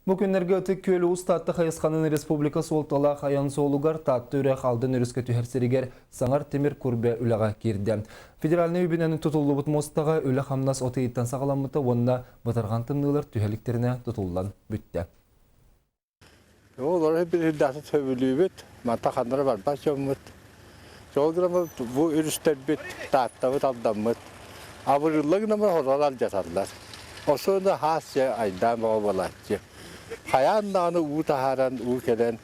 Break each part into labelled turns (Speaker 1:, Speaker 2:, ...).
Speaker 1: Бу күннэргэ Ытык Күөл Уус Таатта хайысханан республика суолталаах айан суолугар Таатта үрэх Алдан өрүскэ түһэр сиригэр саҥар тимир курбэ үлэҕэ киирдэ. Федеральнай үбүнэн тутуллубут муостаҕа үлэ-хамнас от ыйыттан саҕаламмыта уонна бытарҕан тымныылар түһэ иликтэринэ тутуллан бүттэ.
Speaker 2: Олору биридаты сөбүлүүбүт, манта ханнара барбат дьоммут. Ол гынан бу өрүстэрбит, Тааттабыт, Алдаммыт абырылла гынан хоролор алдьаталлар. Осуона хаас дьэ айдаан бөҕө буолааччы. Хайаан даҕаны уу таһааран, уу кэлэн,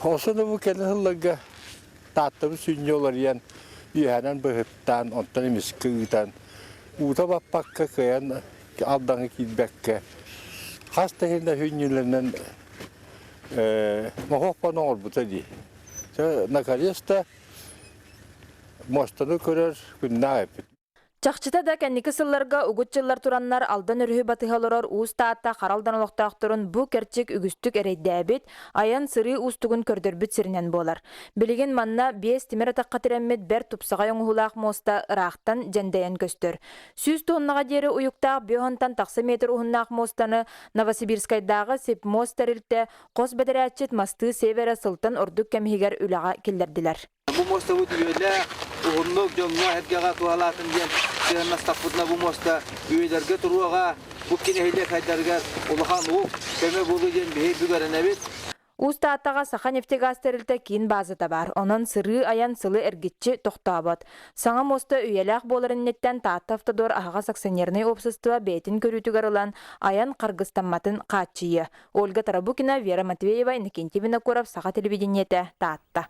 Speaker 2: осуона бу кэлин сылларга Тааттабыт сүнньэ уларыйан, үөһэнэн быһыттаан, онтон эмискэ ыытан, уута баппакка кыайан Алдаҥҥа киирбэккэ, хас да иһинэ хүнньүлэринэн моһуохпан оҥорбута дии. Наконец-то муостаны көрөр күннээх эппит.
Speaker 3: Чахчыта да, кэнники сылларга угут дьыллар тураннар Алдан өрүһү батыһа олорор Уус Таатта Харалдан олохтоохторун бу кэрчик үгүстүк эрэйдээбит, айан-сырыы уустугун көрдөрбүт сиринэн буолар. Билигин манна биэс тимир атахха тирэммит бэрт тупсаҕай оҥоһуулаах муоста ыраахтан дьэндэйэн көстөр. 100 туоннаҕа диэри уйуктаах биоһонтан тахса метр уһуннаах муостаны Новосибирскайдааҕы Сибмост тэрилтэ хос бэдэрээтчит мастыы Севера сылтан ордук кэм иһигэр үлэҕэ киллэрдилэр.
Speaker 4: Бу муостабыт үйэлээх, уһуннук дьоҥҥо-сэргэҕэ туһалаатын диэн сыһыаннастахпытына бу муоста үйэлэргэ туруоҕа, бу нэһилиэк сайдарыгар улахан ук, көмө буолуо диэн биһи бүк эрэнэбит.
Speaker 3: Уус Тааттаҕа Саханефтегаз тэрилтэ киин баазата баар, онон сырыы-айан сылы эргиччи тохтообот. Саҥа муоста үйэлээх буолар инниттэн Таатта Автодор аһаҕас акционернай уопсастыба бэйэтин көрүүтүгэр ылан, айан харгыстамматын хааччыйыа. Ольга Тарабукина, Вера Матвеева, Иннокентий Винокуров, Саха телевидениетэ, Таатта.